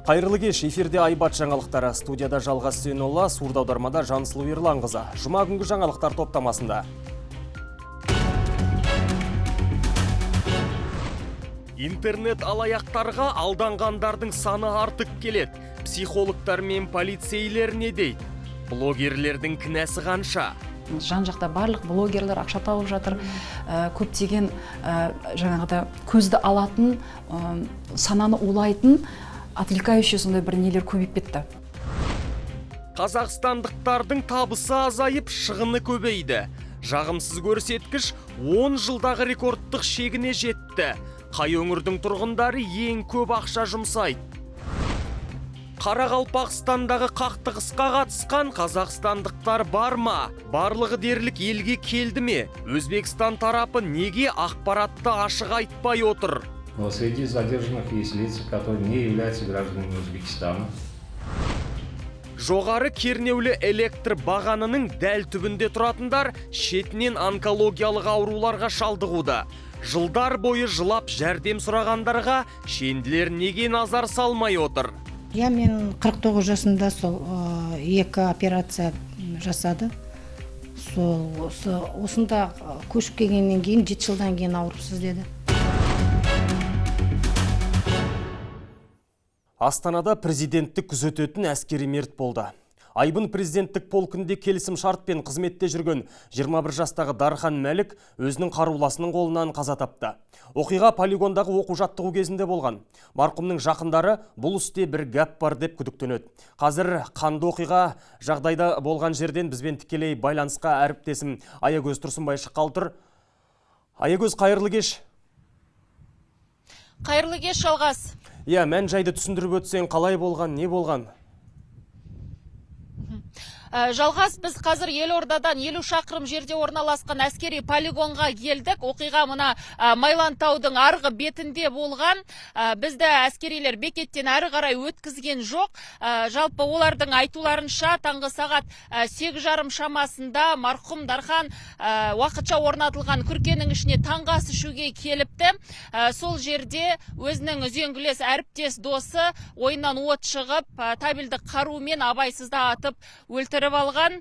Қайырлы кеш, эфирде Айбат жаңалықтары. Студияда Жалғас Сенолла, сурдоаудармада Жансұлу Ерланқызы. Жұма күнгі жаңалықтар топтамасында. Интернет алаяқтарға алданғандардың саны артып келеді. Психологтар мен полицейлер не дейді? Блогерлердің кінәсі қанша? Жан жақта барлық блогерлер ақша тауып жатыр. Көптеген жаңағыда көзді алатын, сананы улайтын, отвлекающий сондай бір нелер көбейіп кетті. Қазақстандықтардың табысы азайып, шығыны көбейді. Жағымсыз көрсеткіш 10 жылдағы рекордтық шегіне жетті. Қай өңірдің тұрғындары ең көп ақша жұмсайды? Қарақалпақстандағы қақтығысқа қатысқан қазақстандықтар бар ма? Барлығы дерлік елге келді ме? Өзбекстан тарапы неге ақпаратты ашық айтпай отыр? Но среди задержанных есть лица, которые не являются гражданами Узбекистана. Жоғары кернеулі электр бағанының дәл түбінде тұратындар шетінен онкологиялық ауруларға шалдығуда. Жылдар бойы жылап жәрдем сұрағандарға шенділер неге назар салмай отыр? Иә, мен 49 жасымда сол екі операция жасады. Сол осы осында көшіп келгеннен кейін 7 жылдан кейін ауырыпсыз деді. Астанада президенттік күзететін әскери мерт болды. Айбын президенттік полкінде келісім шартпен қызметте жүрген 21 жастағы Дархан Мәлік өзінің қаруласының қолынан қаза тапты. Оқиға полигондағы оқу жаттығу кезінде болған. Марқұмның жақындары бұл істе бір гәп бар деп күдіктенеді. Қазір қанды оқиға жағдайда болған жерден бізбен тікелей байланысқа әріптесім Аягөз Тұрсынбай шыққалы тұр. Аягөз, қайырлы кеш. Қайырлы кеш, Жалғас. Иә, мән жайды түсіндіріп өтсең, қалай болған, не болған? Жалғас, біз қазір елордадан 50 шақырым жерде орналасқан әскери полигонға келдік. Оқиға мына Майлантаудың арғы бетінде болған. Бізді әскерилер бекеттен әрі қарай өткізген жоқ. Жалпы олардың айтуларынша, таңғы сағат 8:30 шамасында марқұм Дархан уақытша орнатылған күркенің ішіне таңғы ас ішуге келіпті. Сол жерде өзінің үзеңгілес әріптес досы ойыннан от шығып, табельдік қарумен абайсызда атып өлтіріп алған.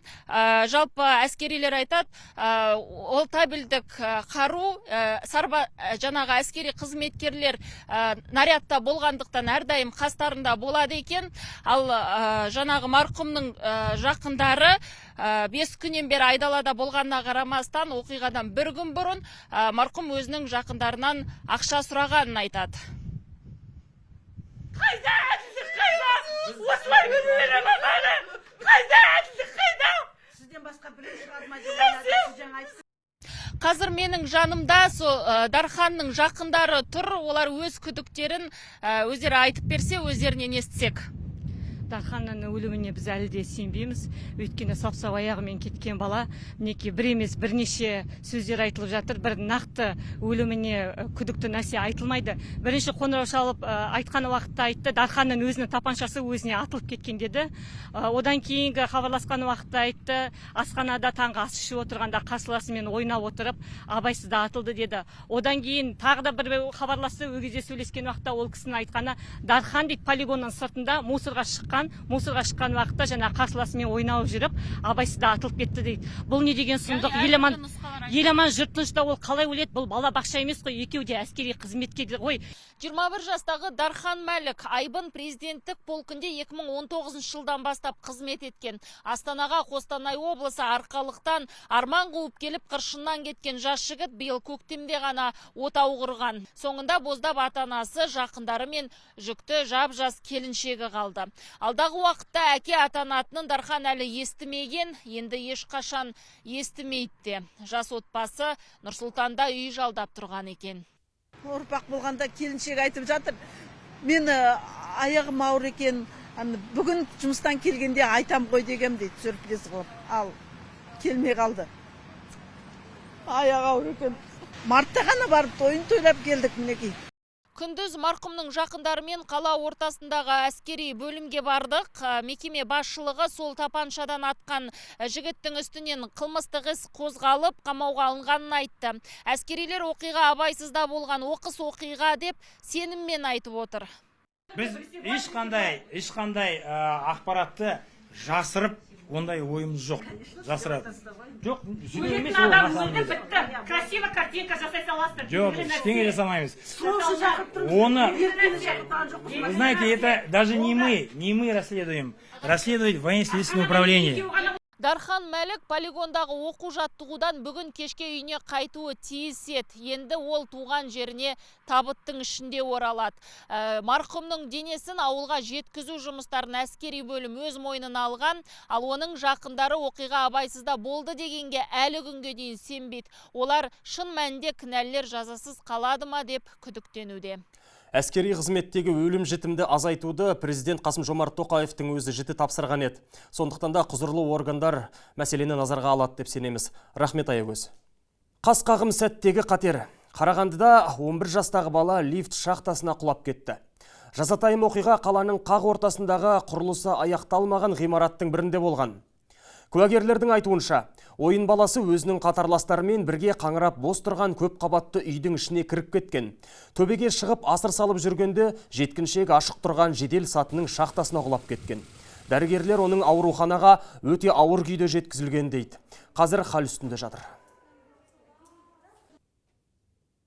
Жалпы әскерилер айтады, ол табельдік қару жаңағы әскери қызметкерлер нарядта болғандықтан әрдайым қастарында болады екен. Ал жаңағы марқұмның жақындары 5 күннен бері айдалада болғанына қарамастан, оқиғадан бір күн бұрын марқұм өзінің жақындарынан ақша сұрағанын айтады. Қайда әділдік, қайда? Осылай өле ма? Қайда, қайда әділдік, қайда? Сізден басқа біреу шығады ма деп ойладым. Сіз жаңа айттыңыз. Қазір менің жанымда сол Дарханның жақындары тұр. Олар өз күдіктерін өздері айтып берсе, өздерінен естісек. Дарханның өліміне біз әлі де сенбейміз, өйткені сап сау аяғымен кеткен бала. Мінекей, бір емес, бірнеше сөздер айтылып жатыр, бір нақты өліміне күдікті нәрсе айтылмайды. Бірінші қоңырау шалып айтқан уақытта айтты, Дарханның өзінің тапаншасы өзіне атылып кеткен деді. Одан кейінгі хабарласқан уақытта айтты, асханада таңғы ас ішіп отырғанда қарсыласымен ойнап отырып абайсызда атылды деді. Одан кейін тағы да бір хабарласты. Ол кезде сөйлескен уақытта ол кісінің айтқаны, Дархан дейді, полигонның сыртында мусорға шыққан, мусорға шыққан уақытта жаңағы қарсыласымен ойнап жүріп абайсызда атылып кетті дейді. Бұл не деген сұмдық? Яғни Ел аман, әртүрлі нұсқалар. ел аман, жұрт тынышта ол қалай өледі? Бұл бала бақша емес қой, екеуі де әскери қызметкер ғой. 21 жастағы Дархан Мәлік Айбын президенттік полкінде 2019 жылдан бастап қызмет еткен. Астанаға Қостанай облысы Арқалықтан арман қуып келіп, қыршыннан кеткен жас жігіт биыл көктемде ғана отау құрған. Соңында боздап ата-анасы, жақындары мен жүкті жап-жас келіншегі қалды. Алдағы уақытта әке атанатынын Дархан әлі естімеген, енді ешқашан естімейді де. Жас отбасы Нұрсұлтанда үй жалдап тұрған екен. Ұрпақ болғанда келіншек айтып жатыр, мен аяғым ауыр екен, ана бүгін жұмыстан келгенде айтам ғой дегем дейді, сюрприз қылып. Ал келмей қалды, аяғы ауыр екен. Мартта ғана барып тойын тойлап келдік, мінекей. Күндіз марқұмның жақындарымен қала ортасындағы әскери бөлімге бардық. Мекеме басшылығы сол тапаншадан атқан жігіттің үстінен қылмыстық іс қозғалып, қамауға алынғанын айтты. Әскерилер оқиға абайсызда болған оқыс оқиға деп сеніммен айтып отыр. Біз ешқандай ақпаратты жасырып, ондай ойымыз жоқ. Жасырады. Жоқ, сөйтіп емес Өлетін ол, на адам самом өлді, деле. бітті. Красиво картинка жасай саласыздар. Жоқ, ештеңе жасамаймыз. Оны, вы знаете, это даже не мы расследуем. Расследует военно-следственное управление. Дархан Мәлік полигондағы оқу жаттығудан бүгін кешке үйіне қайтуы тиіс еді. Енді ол туған жеріне табыттың ішінде оралады. Марқұмның денесін ауылға жеткізу жұмыстарын әскери бөлім өз мойнына алған, ал оның жақындары оқиға абайсызда болды дегенге әлі күнге дейін сенбейді. Олар шын мәнінде кінәлілер жазасыз қалады ма деп күдіктенуде. Әскери қызметтегі өлім жітімді азайтуды президент Қасым Жомарт Тоқаевтың өзі жіті тапсырған еді. Сондықтан да құзырлы органдар мәселені назарға алады деп сенеміз. Рахмет, Аягөз. Қас қағым сәттегі қатер. Қарағандыда 11 жастағы бала лифт шахтасына құлап кетті. Жазатайым оқиға қаланың қақ ортасындағы құрылысы аяқталмаған ғимараттың бірінде болған. Куәгерлердің айтуынша, ойын баласы өзінің қатарластарымен бірге қаңырап бос тұрған көп қабатты үйдің ішіне кіріп кеткен. Төбеге шығып асыр салып жүргенде жеткіншек ашық тұрған жедел сатының шахтасына құлап кеткен. Дәрігерлер оның ауруханаға өте ауыр күйде жеткізілген дейді. Қазір хал үстінде жатыр.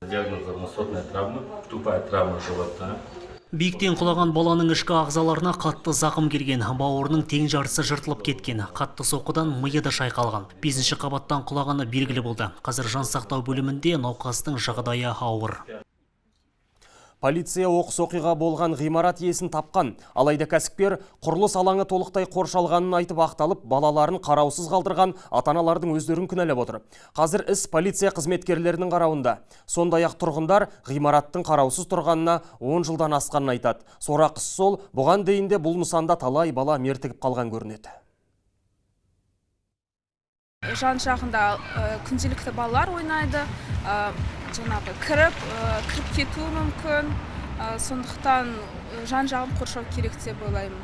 Диагноз: односотная травма, тупая травма живота. Биіктен құлаған баланың ішкі ағзаларына қатты зақым келген, бауырының тең жартысы жыртылып кеткен, қатты соққыдан миы да шайқалған. Бесінші қабаттан құлағаны белгілі болды. Қазір жан сақтау бөлімінде, науқастың жағдайы ауыр. Полиция оқыс оқиға болған ғимарат иесін тапқан. Алайда кәсіпкер құрылыс алаңы толықтай қоршалғанын айтып ақталып, балаларын қараусыз қалдырған ата-аналардың өздерін кінәлап отыр. Қазір іс полиция қызметкерлерінің қарауында. Сондай-ақ тұрғындар ғимараттың қараусыз тұрғанына 10 жылдан асқанын айтады. Сорақысы сол, бұған дейін де бұл нысанда талай бала мертігіп қалған көрінеді. Жан жағында күнделікті балалар ойнайды, жаңағы кіріп кетуі мүмкін, сондықтан жан жағын қоршау керек деп ойлаймын.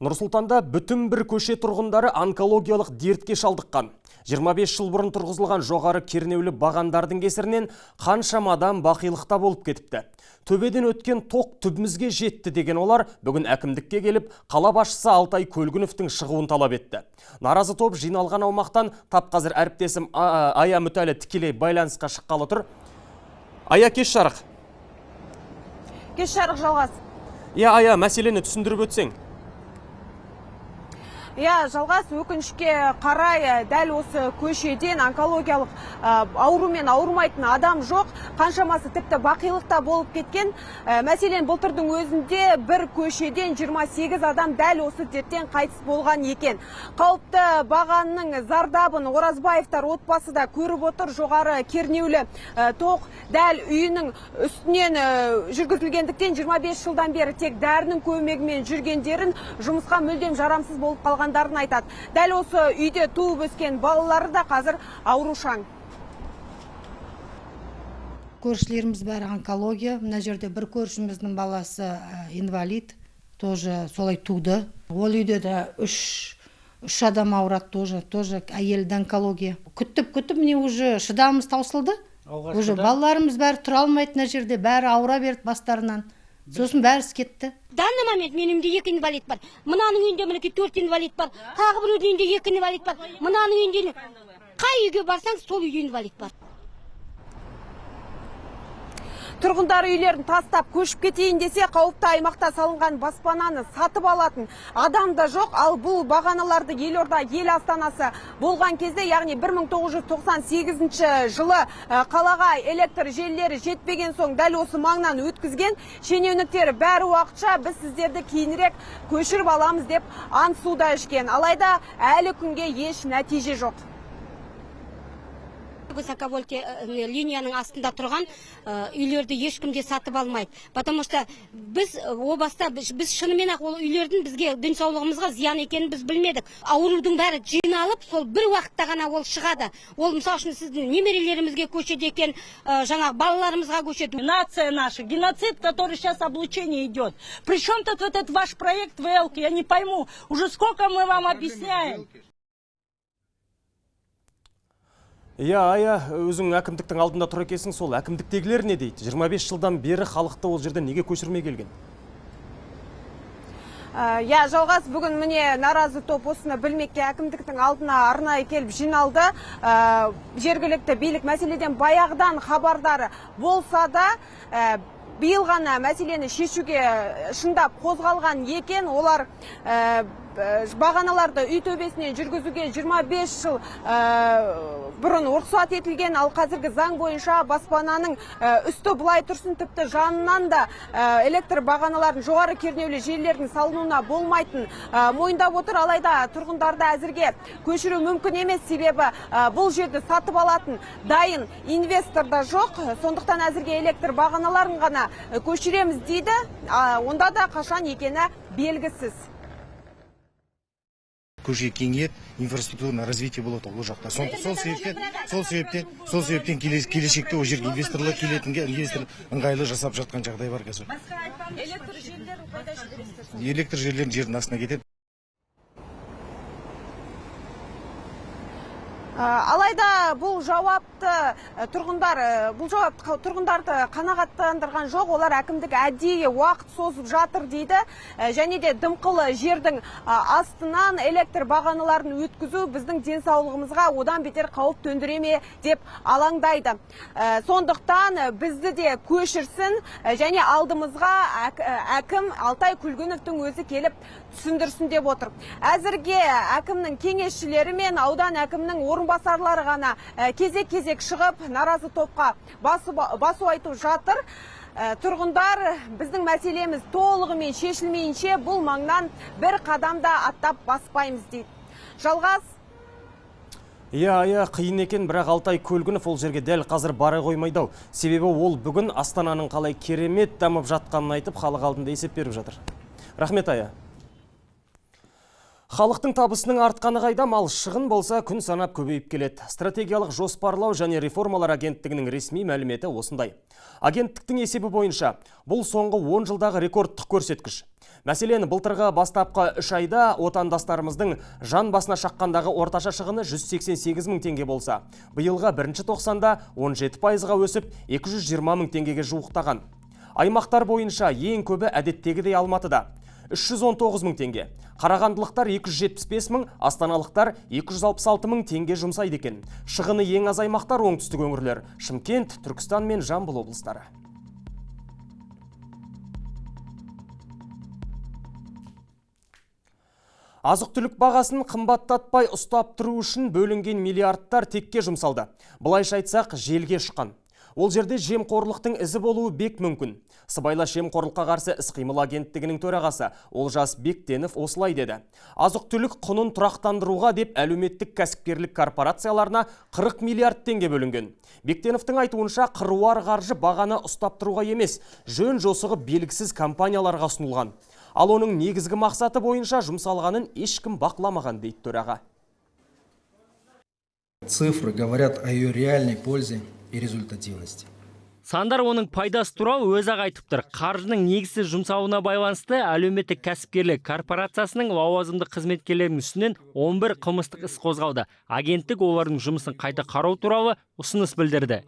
Нұр-Сұлтанда бүтін бір көше тұрғындары онкологиялық дертке шалдыққан. 25 жыл бұрын тұрғызылған жоғары кернеулі бағандардың кесірінен қаншама адам бақилықта болып кетіпті. Төбеден өткен тоқ түбімізге жетті деген олар бүгін әкімдікке келіп, қала басшысы Алтай Көлгіновтің шығуын талап етті. Наразы топ жиналған аумақтан тап қазір әріптесім Ая Мүтәлі тікелей байланысқа шыққалы тұр. Ая, кеш жарық. Кеш жарық, Жалғас. Иә, Ая, мәселені түсіндіріп өтсең. Иә, Жалғас, өкінішке қарай, дәл осы көшеден онкологиялық аурумен ауырмайтын адам жоқ. Қаншамасы тіпті бақилықта болып кеткен. Мәселен, былтырдың өзінде бір көшеден 28 адам дәл осы дерттен қайтыс болған екен. Қауіпті бағанның зардабын Оразбаевтар отбасы да көріп отыр. Жоғары кернеулі тоқ дәл үйінің үстінен жүргізілгендіктен 25 жылдан бері тек дәрінің көмегімен жүргендерін, жұмысқа мүлдем жарамсыз болып қалғандарын айтады. Дәл осы үйде туып өскен балалары да қазір аурушаң. Көршілеріміз бәрі онкология. Мына жерде бір көршіміздің баласы инвалид, тоже солай туды. Ол үйде де үш адам ауырады тоже әйелі онкология. Күтіп, күтіп, міне, уже шыдамымыз таусылды. Уже балаларымыз бәрі тұра алмайды мына жерде, бәрі ауыра берді бастарынан. Сосын бәрісі кетті. В данный момент менің үйімде екі инвалид бар. Мынаның үйінде, мінекей, төрт инвалид бар. Тағы біреудің үйінде екі инвалид бар. Мынаның үйінде, қай үйге барсаң, сол үйде инвалид бар. Тұрғындар үйлерін тастап көшіп кетейін десе, қауіпті аймақта салынған баспананы сатып алатын адам да жоқ. Ал бұл бағаналарды елорда ел астанасы болған кезде, яғни 1998 жылы қалаға электр желілері жетпеген соң дәл осы маңнан өткізген шенеуніктер бәрі уақытша, біз сіздерді кейінірек көшіріп аламыз деп ант су да ішкен. Алайда әлі күнге еш нәтиже жоқ. Высоковольтный линияның астында тұрған үйлерді ешкім де сатып алмайды, потому что біз о баста біз шынымен ақ ол үйлердің бізге, денсаулығымызға зиян екенін біз білмедік. Аурудың бәрі жиналып, сол бір уақытта ғана ол шығады. Ол, мысалы үшін, сіздің немерелерімізге көшеді екен, жаңағы балаларымызға көшеді. Нация наша, геноцид, который сейчас облучение идет. Причем тут вот этот ваш проект ВЛК, я не пойму, уже сколько мы вам объясняем. Иә, Ая, өзің әкімдіктің алдында тұр екенсің, сол әкімдіктегілер не дейді? 25 жылдан бері халықты ол жерден неге көшірмей келген? Иә, Жалғас, бүгін міне наразы топ осыны білмекке әкімдіктің алдына арнайы келіп жиналды. Жергілікті билік мәселеден баяғыдан хабардар болса да, биыл ғана мәселені шешуге шындап қозғалған екен. Олар бағаналарды үй төбесінен жүргізуге 25 жыл бұрын рұқсат етілген, ал қазіргі заң бойынша баспананың үсті былай тұрсын, тіпті жанынан да электр бағаналарын жоғары кернеулі желілердің салынуына болмайтын мойындап отыр. Алайда тұрғындарды әзірге көшіру мүмкін емес, себебі бұл жерді сатып алатын дайын инвестор да жоқ. Сондықтан әзірге электр бағаналарын ғана көшіреміз дейді, онда да қашан екені белгісіз. Көше кеңейеді, инфраструктурное развитие болады ол жақта. Сол себептен келешекте ол жерге инвесторлар келетінге инвестор ыңғайлы жасап жатқан жағдай бар қазір. Электр желілерін қайда жібересіздер? Электр желілерін жердің астына кетеді. Алайда бұл жауапты тұрғындар, бұл жауап тұрғындарды қанағаттандырған жоқ. Олар әкімдік әдейі уақыт созып жатыр дейді. Және де дымқыл жердің астынан электр бағаналарын өткізу біздің денсаулығымызға одан бетер қауіп төндіре ме деп алаңдайды. Сондықтан бізді де көшірсін және алдымызға әкім Алтай Күлгіновтің өзі келіп түсіндірсін деп отыр. Әзірге әкімнің кеңесшілері мен аудан әкімінің орынбасарлары ғана кезек-кезек шығып наразы топқа басу айтып жатыр. Тұрғындар біздің мәселеміз толығымен шешілмейінше бұл маңнан бір қадам да аттап баспаймыз дейді. Жалғас. Иә, қиын екен, бірақ Алтай Көлгінов ол жерге дәл қазір бара қоймайды ау. Себебі ол бүгін Астананың қалай керемет дамып жатқанын айтып, халық алдында есеп беріп жатыр. Рахмет, Ая. Халықтың табысының артқаны қайда, мал шығын болса күн санап көбейіп келеді. Стратегиялық жоспарлау және реформалар агенттігінің ресми мәліметі осындай. Агенттіктің есебі бойынша бұл соңғы 10 жылдағы рекордтық көрсеткіш. Мәселен, былтырғы бастапқы 3 айда отандастарымыздың жан басына шаққандағы орташа шығыны 188 мың теңге болса, биылғы бірінші тоқсанда 17%-ға өсіп 220 мың теңгеге жуықтаған. Аймақтар бойынша ең көбі әдеттегідей Алматыда 319 мың теңге, қарағандылықтар 275 мың, астаналықтар 266 мың теңге жұмсайды екен. Шығыны ең аз аймақтар оңтүстік өңірлер, Шымкент, Түркістан мен Жамбыл облыстары. Азық-түлік бағасын қымбаттатпай ұстап тұру үшін бөлінген миллиардтар текке жұмсалды. Былайша айтсақ, желге ұшқан. Ол жерде жемқорлықтың ізі болуы бек мүмкін. Сыбайлас жемқорлыққа қарсы іс-қимыл агенттігінің төрағасы Олжас Бектенов осылай деді. Азық-түлік құнын тұрақтандыруға деп әлеуметтік кәсіпкерлік корпорацияларына 40 миллиард теңге бөлінген. Бектеновтің айтуынша, қыруар қаржы бағаны ұстап тұруға емес, жөн жосығы белгісіз компанияларға ұсынылған. Ал оның негізгі мақсаты бойынша жұмсалғанын ешкім бақыламаған, дейді төраға. Цифры говорят о ее реальной пользе и результативности. Сандар оның пайдасы туралы өзі-ақ айтып тұр. Қаржының негізсіз жұмсалуына байланысты әлеуметтік кәсіпкерлік корпорациясының лауазымды қызметкерлерінің үстінен 11 қылмыстық іс қозғалды. Агенттік олардың жұмысын қайта қарау туралы ұсыныс білдірді.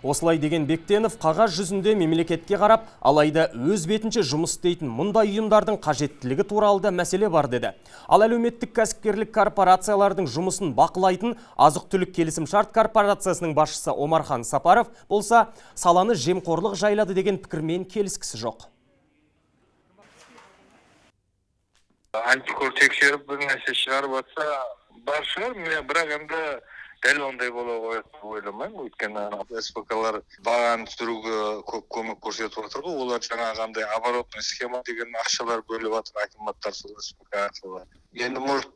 Осылай деген Бектенов қағаз жүзінде мемлекетке қарап, алайда өз бетінше жұмыс істейтін мұндай ұйымдардың қажеттілігі туралы да мәселе бар деді. Ал әлеуметтік кәсіпкерлік корпорациялардың жұмысын бақылайтын азық-түлік келісімшарт корпорациясының басшысы Омархан Сапаров болса, саланы жемқорлық жайлады деген пікірмен келіскісі жоқ. Антикор тексеріп бір нәрсе шығарып атса, бар шығар, бірақ енді дәл ондай бола қояды деп ойламаймын. Өйткені СПК-лар бағаны түсіруге көп көмек көрсетіп жатыр ғой. Олар жаңағындай оборотный схема деген ақшалар бөліп жатыр акиматтар сол СПК арқылы. Енді может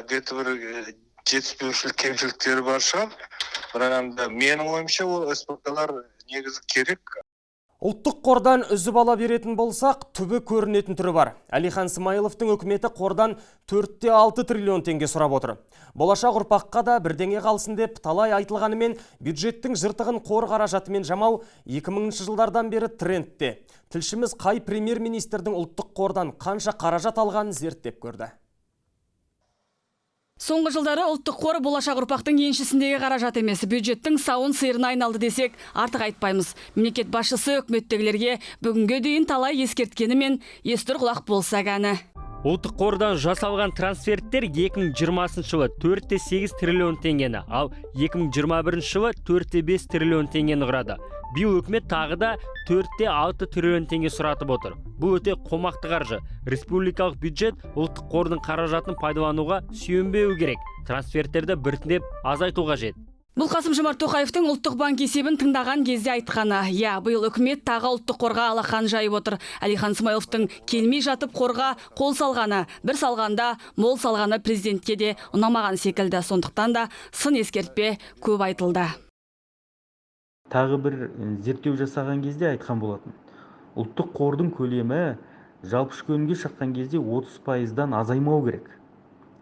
где-то бір жетіспеушілік кемшіліктері бар шығар, бірақ енді менің ойымша ол СПК-лар негізі керек. Ұлттық қордан үзіп ала беретін болсақ, түбі көрінетін түрі бар. Әлихан Смайыловтың үкіметі қордан 4,6 триллион теңге сұрап отыр. Болашақ ұрпаққа да бірдеңе қалсын деп талай айтылғанымен, бюджеттің жыртығын қор қаражатымен жамау 2000 жылдардан бері трендте. Тілшіміз қай премьер-министрдің ұлттық қордан қанша қаражат алғанын зерттеп көрді. Соңғы жылдары Ұлттық қор болашақ ұрпақтың еншісіндегі қаражат емес, бюджеттің сауын сиырына айналды десек, артық айтпаймыз. Мемлекет басшысы үкіметтегілерге бүгінге дейін талай ескерткенімен, естір құлақ болса кәні. Ұлттық қордан жасалған трансферттер 2020 жылы 4,8 триллион теңгені, ал 2021 жылы 4,5 триллион теңгені құрады. Биыл үкімет тағы да 4,6 триллион теңге сұратып отыр. Бұл өте қомақты қаржы. Республикалық бюджет Ұлттық қордың қаражатын пайдалануға сүйенбеуі керек. Трансферттерді біртіндеп азайту қажет. Бұл Қасым-Жомарт Тоқаевтың Ұлттық банк есебін тыңдаған кезде айтқаны. Иә, биыл үкімет тағы Ұлттық қорға алақан жайып отыр. Әлихан Смайыловтың келмей жатып қорға қол салғаны, бір салғанда мол салғаны президентке де ұнамаған секілді. Сондықтан да сын ескертпе көп айтылды. Тағы бір зерттеу жасаған кезде айтқан болатын. Ұлттық қордың көлемі жалпы ішкі өнімге шаққан кезде 30%-дан азаймау керек.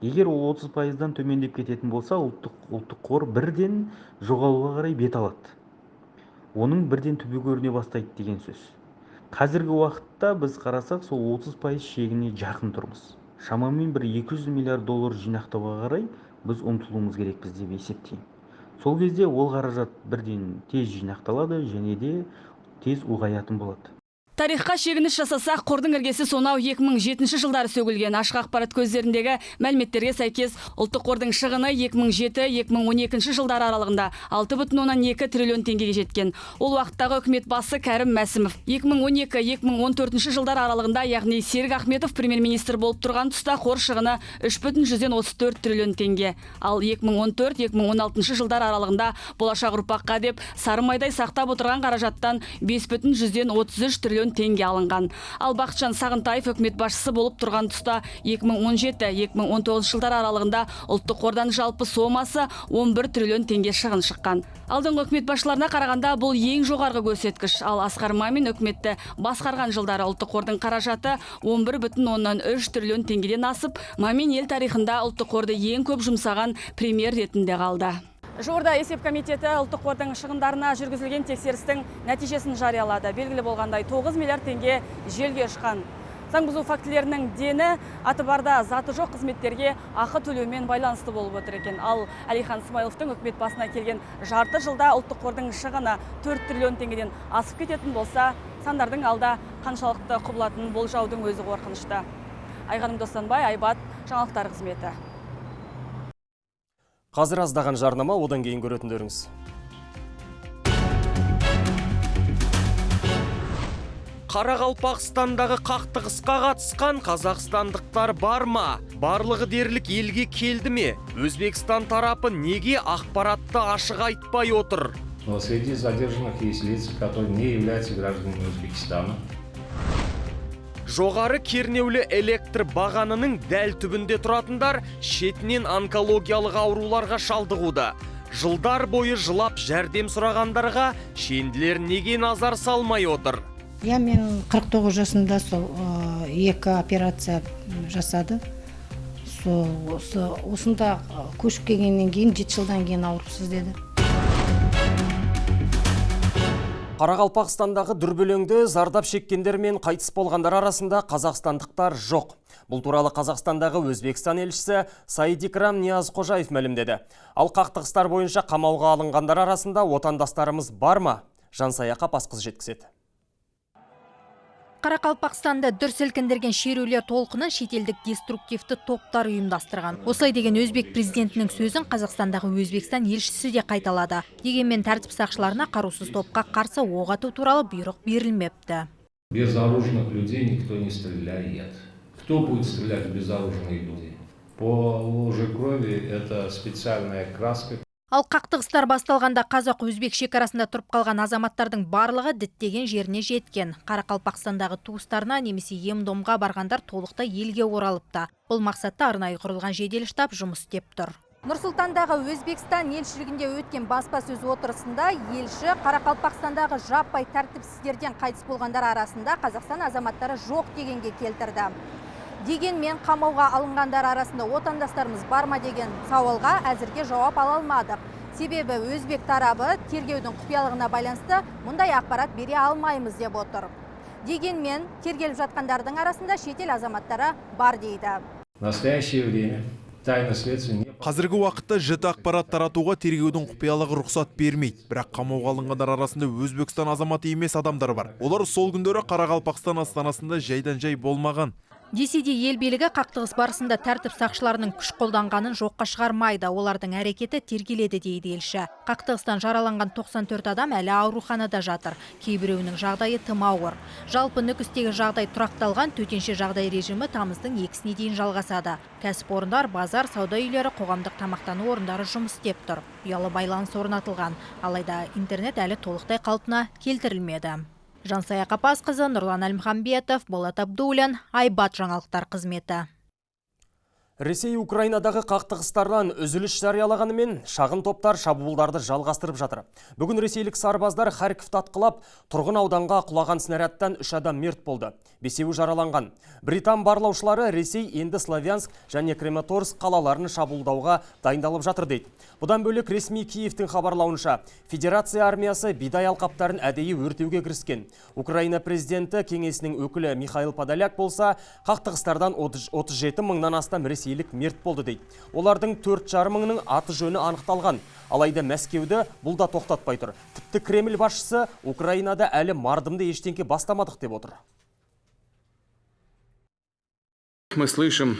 Егер ол 30%-дан төмендеп кететін болса, ұлттық қор бірден жоғалуға қарай бет алады. Оның бірден түбі көріне бастайды деген сөз. Қазіргі уақытта біз қарасақ, сол 30% шегіне жақын тұрмыз. Шамамен бір 200 миллиард доллар жинақтауға қарай біз ұмтылуымыз керекпіз деп есептеймін. Сол кезде ол қаражат бірден тез жинақталады және де тез ұлғаятын болады. Тарихқа шегініс жасасақ, қордың іргесі сонау 2007 жылдары сөгілген. Ашық ақпарат көздеріндегі мәліметтерге сәйкес, Ұлттық қордың шығыны 2007-2012 жылдары аралығында 6,2 триллион теңгеге жеткен. Ол уақыттағы үкімет басы Кәрім Мәсімов. 2012-2014 жылдар аралығында, яғни Серік Ахметов премьер-министр болып тұрған тұста қор шығыны 3,34 триллион теңге. Ал 2014-2016 жылдар аралығында болашақ ұрпаққа деп сары майдай сақтап отырған қаражаттан 5,33 триллион теңге алынған. Ал Бақытжан Сағынтаев үкімет басшысы болып тұрған тұста 2017-2019 жылдар аралығында Ұлттық қордан жалпы сомасы 11 триллион теңге шығын шыққан. Алдыңғы үкімет басшыларына қарағанда бұл ең жоғарғы көрсеткіш. Ал Асқар Мамин үкіметті басқарған жылдары Ұлттық қордың қаражаты 11,3 триллион теңгеден асып, Мамин ел тарихында Ұлттық қорды ең көп жұмсаған премьер ретінде қалды. Жуырда есеп комитеті Ұлттық қордың шығындарына жүргізілген тексерістің нәтижесін жариялады. Белгілі болғандай, 9 миллиард теңге желге ұшқан. Заң бұзу фактілерінің дені аты барда заты жоқ қызметтерге ақы төлеумен байланысты болып отыр екен. Ал Әлихан Смайыловтың үкімет басына келген жарты жылда Ұлттық қордың шығыны 4 триллион теңгеден асып кететін болса, сандардың алда қаншалықты құбылатынын болжаудың өзі қорқынышты. Айғаным Достанбай, Айбат, жаңалықтар қызметі. Қазір аздаған жарнама, одан кейін көретіндеріңіз. Қарақалпақстандағы қақтығысқа қатысқан қазақстандықтар бар ма? Барлығы дерлік елге келді ме? Өзбекстан тарапы неге ақпаратты ашық айтпай отыр? Но среди задержанных есть лица, которые не являются гражданами Узбекистана. Жоғары кернеулі электр бағанының дәл түбінде тұратындар шетінен онкологиялық ауруларға шалдығуда. Жылдар бойы жылап жәрдем сұрағандарға шенділер неге назар салмай отыр? Я мен 49 жасымда сол 2 операция жасады. Сол осында көшіп келгеннен кейін 7 жылдан кейін ауырыпсыз деді. Қарақалпақстандағы дүрбелеңде зардап шеккендер мен қайтыс болғандар арасында қазақстандықтар жоқ. Бұл туралы Қазақстандағы Өзбекстан елшісі Саидикрам Ниязқожаев мәлімдеді. Ал қақтығыстар бойынша қамауға алынғандар арасында отандастарымыз бар ма? Жансая Қапасқызы жеткізеді. Қарақалпақстанды дүр сілкіндірген шерулер толқынын шетелдік деструктивті топтар ұйымдастырған. Осылай деген өзбек президентінің сөзін Қазақстандағы Өзбекстан елшісі де қайталады. Дегенмен тәртіп сақшыларына қарусыз топқа қарсы оқ ату туралы бұйрық берілмепті. Безоружных людей никто не стреляет. Кто будет стрелять в безоружных людей? По луже крови это специальная краска. Ал қақтығыстар басталғанда қазақ-өзбек шекарасында тұрып қалған азаматтардың барлығы діттеген жеріне жеткен. Қарақалпақстандағы туыстарына немесе ем-домға барғандар толықтай елге оралыпты. Бұл мақсатта арнайы құрылған жедел штаб жұмыс істеп тұр. Нұр-Сұлтандағы Өзбекстан елшілігінде өткен баспасөз отырысында елші Қарақалпақстандағы жаппай тәртіпсіздерден қайтыс болғандар арасында Қазақстан азаматтары жоқ дегенге келтірді. Дегенмен қамауға алынғандар арасында отандастарымыз бар ма деген сауалға әзірге жауап ала алмадық. Себебі өзбек тарабы тергеудің құпиялығына байланысты мұндай ақпарат бере алмаймыз деп отыр. Дегенмен тергеліп жатқандардың арасында шетел азаматтары бар дейді. В настоящее время Тайна следствия не Қазіргі уақытта жіті ақпарат таратуға тергеудің құпиялығы рұқсат бермейді. Бірақ қамауға алынғандар арасында Өзбекстан азаматы емес адамдар бар. Олар сол күндері Қарақалпақстан астанасында жайдан жай болмаған. Десе де, ел билігі қақтығыс барысында тәртіп сақшыларының күш қолданғанын жоққа шығармайды. Олардың әрекеті тергеледі, дейді елші. Қақтығыстан жараланған 94 адам әлі ауруханада жатыр. Кейбіреуінің жағдайы тым ауыр. Жалпы, Нүкістегі жағдай тұрақталған, төтенше жағдай режимі тамыздың 2-сіне дейін жалғасады. Кәсіпорындар, базар, сауда үйлері, қоғамдық тамақтану орындары жұмыс істеп тұр. Ұялы байланыс орнатылған. Алайда интернет әлі толықтай қалпына келтірілмеді. Жансая Қапасқызы, Нұрлан Әлмұхамбетов, Болат Абдуллин, Айбат жаңалықтар қызметі. Ресей Украинадағы қақтығыстардан үзіліс жариялағанымен, шағын топтар шабуылдарды жалғастырып жатыр. Бүгін ресейлік сарбаздар Харьковты атқылап, тұрғын ауданға құлаған снарядтан үш адам мерт болды. Бесеуі жараланған. Британ барлаушылары Ресей енді Славянск және Краматорск қалаларын шабуылдауға дайындалып жатыр дейді. Бұдан бөлек, ресми Киевтің хабарлауынша, Федерация армиясы бидай алқаптарын әдейі өртеуге кіріскен. Украина президенті кеңесінің өкілі Михаил Подоляк болса, қақтығыстардан 37 мыңнан астам ресейлік мерт болды дейді. Олардың 4,5 мыңының аты жөні анықталған. Алайда Мәскеуді бұл да тоқтатпай тұр. Тіпті Кремль басшысы Украинада әлі мардымды ештеңке бастамадық деп отыр. Мы слышим,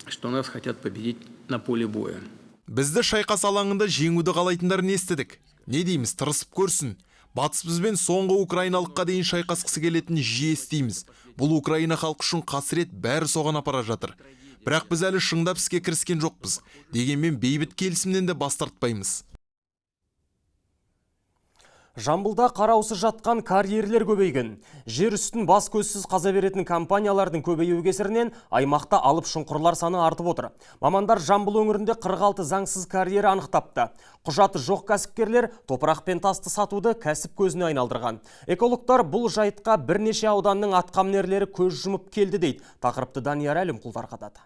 что нас хотят победить на поле боя. Бізді шайқас алаңында жеңуді қалайтындарын естідік. Не дейміз, тырысып көрсін. Батыс бізбен соңғы украиналыққа дейін шайқасқысы келетінін жиі естиміз. Бұл Украина халқы үшін қасірет, бәрі соған апара жатыр. Бірақ біз әлі шындап іске кіріскен жоқпыз. Дегенмен бейбіт келісімнен де бас тартпаймыз. Жамбылда қараусыз жатқан карьерлер көбейген. Жер үстін бас көзсіз қаза беретін компаниялардың көбеюі кесірінен аймақта алып шұңқырлар саны артып отыр. Мамандар Жамбыл өңірінде 46 заңсыз карьер анықтапты. Құжаты жоқ кәсіпкерлер топырақ пен тасты сатуды кәсіп көзіне айналдырған. Экологтар бұл жайтқа бірнеше ауданның атқамінерлері көз жұмып келді дейді. Тақырыпты Данияр Әлімқұл тарқатады.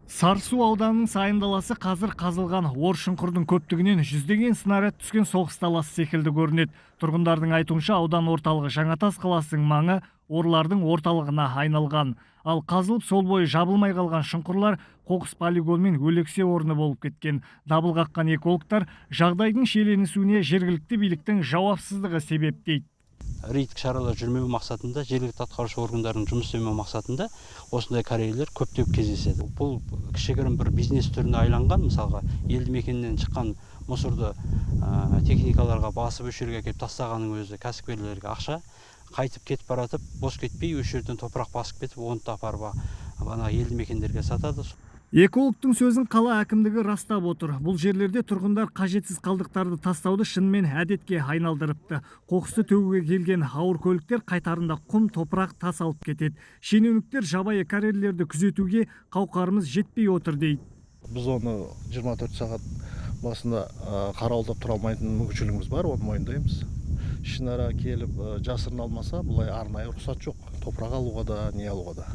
Сарысу ауданының сайын даласы қазір қазылған ор шұңқырдың көптігінен жүздеген снаряд түскен соғыс даласы секілді көрінеді. Тұрғындардың айтуынша, аудан орталығы Жаңатас қаласының маңы орлардың орталығына айналған. Ал қазылып сол бойы жабылмай қалған шұңқырлар қоқыс полигоны мен өлексе орны болып кеткен. Дабыл қаққан экологтар жағдайдың шиеленісуіне жергілікті биліктің жауапсыздығы себеп дейді. Рейдтік шаралар жүрмеу мақсатында, жергілікті атқарушы органдардың жұмыс істемеу мақсатында осындай карьерлер көптеп кездеседі. Бұл кішігірім бір бизнес түріне айланған, мысалға, елді мекеннен шыққан мусорды техникаларға басып осы жерге әкеліп тастағанның өзі кәсіпкерлерге ақша, қайтып кетіп баратып, бос кетпей осы жерден топырақ басып кетіп, оны да апарып ана елді мекендерге сатады. Экологтың сөзін қала әкімдігі растап отыр. Бұл жерлерде тұрғындар қажетсіз қалдықтарды тастауды шынымен әдетке айналдырыпты. Қоқысты төгуге келген ауыр көліктер қайтарында құм, топырақ, тас алып кетеді. Шенеуніктер жабайы карьерлерді күзетуге қауқарымыз жетпей отыр дейді. Біз оны 24 сағат басында қарауылдап тұра алмайтын мүмкіншілігіміз бар, оны мойындаймыз. Ішінара келіп жасырын алмаса, бұлай арнайы рұқсат жоқ. Топырақ алуға да, не алуға да,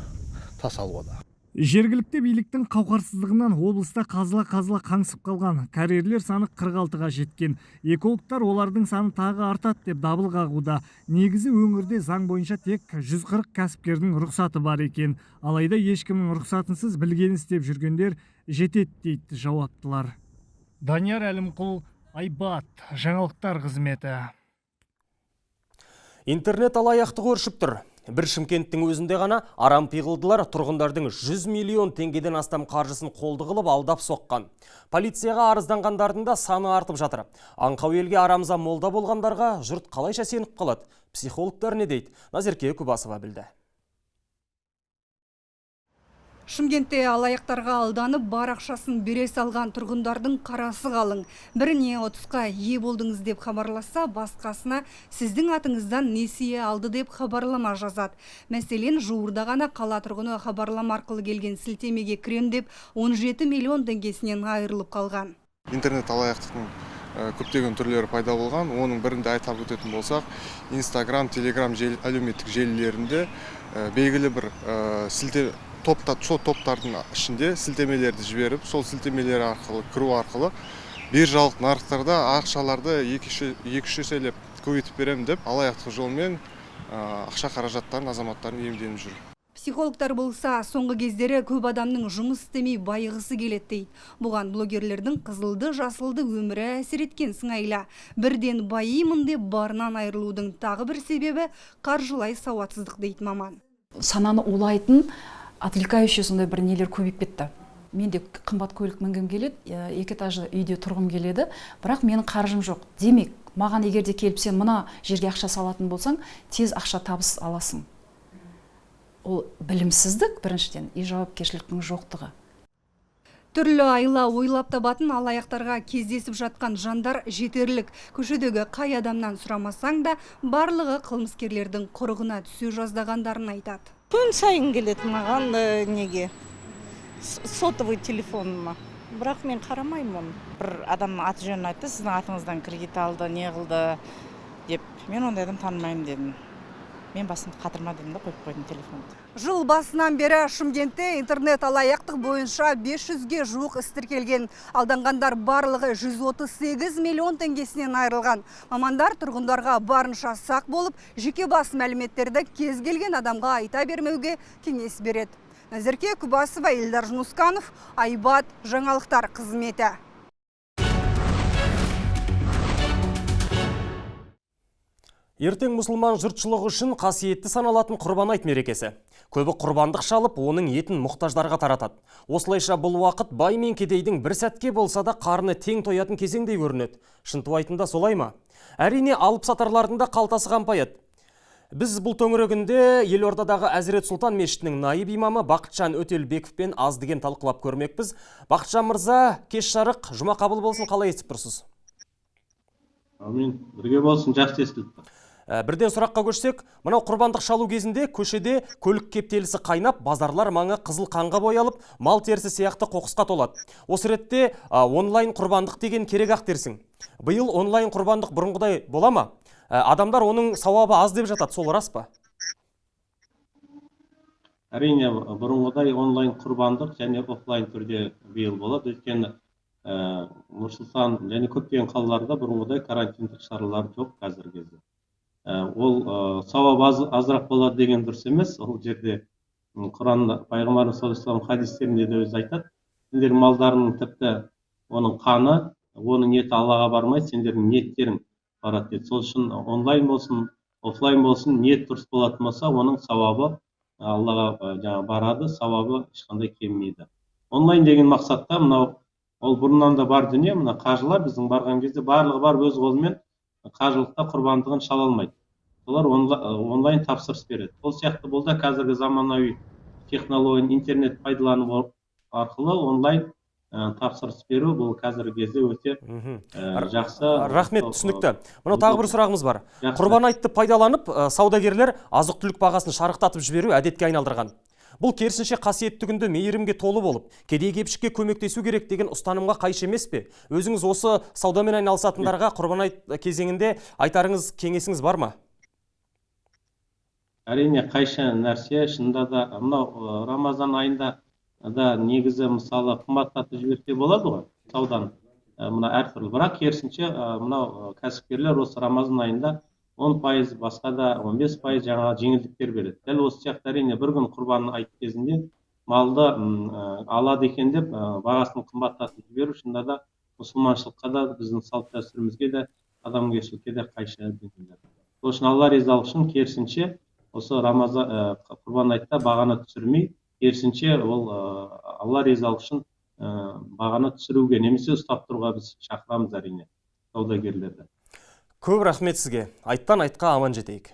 тас алуға да. Жергілікті биліктің қауқарсыздығынан облыста қазыла-қазыла қаңсып қалған карьерлер саны 46-ға жеткен. Экологтар олардың саны тағы артады деп дабыл қағуда. Негізі өңірде заң бойынша тек 140 кәсіпкердің рұқсаты бар екен. Алайда ешкімнің рұқсатынсыз білгенін істеп жүргендер жетеді дейді жауаптылар. Данияр Әлімқұл, Айбат, жаңалықтар қызметі. Интернет алаяқтық өршіп тұр. Бір Шымкенттің өзінде ғана арам пиғылдылар тұрғындардың 100 миллион теңгеден астам қаржысын қолды қылып алдап соққан. Полицияға арызданғандардың да саны артып жатыр. Аңқау елге арамза молда болғандарға жұрт қалайша сеніп қалады? Психологтар не дейді? Назерке Күбасова білді. Шымкентте алаяқтарға алданып, бар ақшасын бере салған тұрғындардың қарасы қалың. Біріне ұтысқа ие болдыңыз деп хабарласса, басқасына сіздің атыңыздан несие алды деп хабарлама жазады. Мәселен, жуырда ғана қала тұрғыны хабарлама арқылы келген сілтемеге кірем деп 17 миллион теңгесінен айырылып қалған. Интернет алаяқтықтың көптеген түрлері пайда болған. Оның бірінде айтап өтетін болсақ, Инстаграм, Телеграм әлеуметтік желілерінде белгілі бір сол топтардың ішінде сілтемелерді жіберіп, сол сілтемелер арқылы кіру арқылы биржалық нарықтарда ақшаларды екі-үш еселеп көбейтіп беремін деп алаяқтық жолмен ақша қаражаттарын азаматтарын иемденіп жүр. Психологтар болса, соңғы кездері көп адамның жұмыс істемей байығысы келеді дейді. Бұған блогерлердің қызылды жасылды өмірі әсер еткен сыңайлы. Бірден байимын деп барынан айырылудың тағы бір себебі қаржылай сауатсыздық дейді маман. Сананы улайтын, отвлекающий сондай бір нелер көбейіп кетті. Мен де қымбат көлік мінгім келеді, екі этажды үйде тұрғым келеді, бірақ менің қаржым жоқ. Демек, маған егер де келіп сен мына жерге ақша салатын болсаң, тез ақша табыс аласың. Ол білімсіздік біріншіден, и жауапкершіліктің жоқтығы. Түрлі айла ойлап табатын алаяқтарға кездесіп жатқан жандар жетерлік. Көшедегі қай адамнан сұрамасаң да, барлығы қылмыскерлердің құрығына түсе жаздағандарын айтады. Күн сайын келеді маған неге? Сотовый телефоныма. Бірақ мен қарамаймын оны. Бір адамның аты жөнін айтты, сіздің атыңыздан кредит алды, не қылды деп. Мен ондай адам танымаймын дедім. Мен басымды қатырма дедім де қойып қойдым телефонды. Жыл басынан бері Шымкентте интернет алаяқтық бойынша 500-ге жуық іс тіркелген. Алданғандар барлығы 138 миллион теңгесінен айырылған. Мамандар тұрғындарға барынша сақ болып, жеке бас мәліметтерді кез келген адамға айта бермеуге кеңес береді. Назерке Күбасова, Елдар Жүнусканов, Айбат, жаңалықтар қызметі. Ертең мұсылман жұртшылығы үшін қасиетті саналатын Құрбан айт мерекесі. Көбі құрбандық шалып, оның етін мұқтаждарға таратады. Осылайша бұл уақыт бай мен кедейдің бір сәтке болса да қарны тең тоятын кезеңдей көрінеді. Шынтуайтында солай ма? Әрине, алып сатарлардың да қалтасы қампаяды. Біз бұл төңірегінде елордадағы Әзірет Сұлтан мешітінің наиб имамы Бақытжан Өтелбековпен аз деген талқылап көрмекпіз. Бақытжан мырза, кеш жарық, жұма қабыл болсын, қалай естіп тұрсыз? Әмин, бірге болсын, жақсы естіліп тұр. Бірден сұраққа көшсек, мынау құрбандық шалу кезінде көшеде көлік кептелісі қайнап, базарлар маңы қызыл қанға боялып, мал терісі сияқты қоқысқа толады. Осы ретте онлайн құрбандық деген керек ақ дерсің. Биыл онлайн құрбандық бұрынғыдай бола ма? Адамдар оның сауабы аз деп жатады, сол рас па? Әрине, бұрынғыдай онлайн құрбандық және офлайн түрде биыл болады. Өйткені Нұр-Сұлтан және көптеген қалаларда бұрынғыдай карантиндік шаралар жоқ қазіргі кезде. Ол сауап азырақ болады деген дұрыс емес. Ол жерде Құранда пайғамбарымыз саллаллаху алейхи вассалам хадистерінде де өзі айтады. Сендердің малдарының тіпті оның қаны, оның еті Аллаға бармайды, сендердің ниеттерің барады дейді. Сол үшін онлайн болсын, офлайн болсын, ниет дұрыс болатын болса, оның сауабы Аллаға жаңа барады, сауабы ешқандай кемімейді. Онлайн деген мақсатта мынау ол бұрыннан да бар дүние, мына қажылар біздің барған кезде барлығы барып өз қолымен қажылықта құрбандығын шала алмайды. Олар онлайн тапсырыс береді. Сол сияқты бұл да қазіргі заманауи технологияны интернет пайдалану арқылы онлайн тапсырыс беру бұл қазіргі кезде өте жақсы. Рахмет, түсінікті. Мынау тағы бір сұрағымыз бар. Құрбан айтты пайдаланып, саудагерлер азық-түлік бағасын шарықтатып жіберу әдетке айналдырған. Бұл керісінше қасиетті күнді мейірімге толы болып, кедей кепшікке көмектесу керек деген ұстанымға қайшы емес пе? Өзіңіз осы саудамен айналысатындарға Құрбан айт кезеңінде айтарыңыз, кеңесіңіз бар ма? Әрине, қайшы нәрсе. Шынында да мынау Рамазан айында да негізі мысалы қымбаттатып жіберсе болады ғой сауданы, мына әртүрлі. Бірақ керісінше мынау кәсіпкерлер осы Рамазан айында 10%, басқа да 15% жаңа жеңілдіктер береді. Дәл осы сияқты әрине бір күн Құрбан айт кезінде малды алады екен деп бағасын қымбаттатып жіберу шынында да мұсылманшылыққа да, біздің салт дәстүрімізге де, адамгершілікке де қайшы дүниелер. Сол үшін Алла ризалығы үшін керісінше осы Рамазан Құрбан айтта бағаны түсірмей, керісінше ол Алла ризалығы үшін бағаны түсіруге немесе ұстап тұруға біз шақырамыз әрине саудагерлерді. Көп рахмет сізге. Айттан айтқа аман жетейік.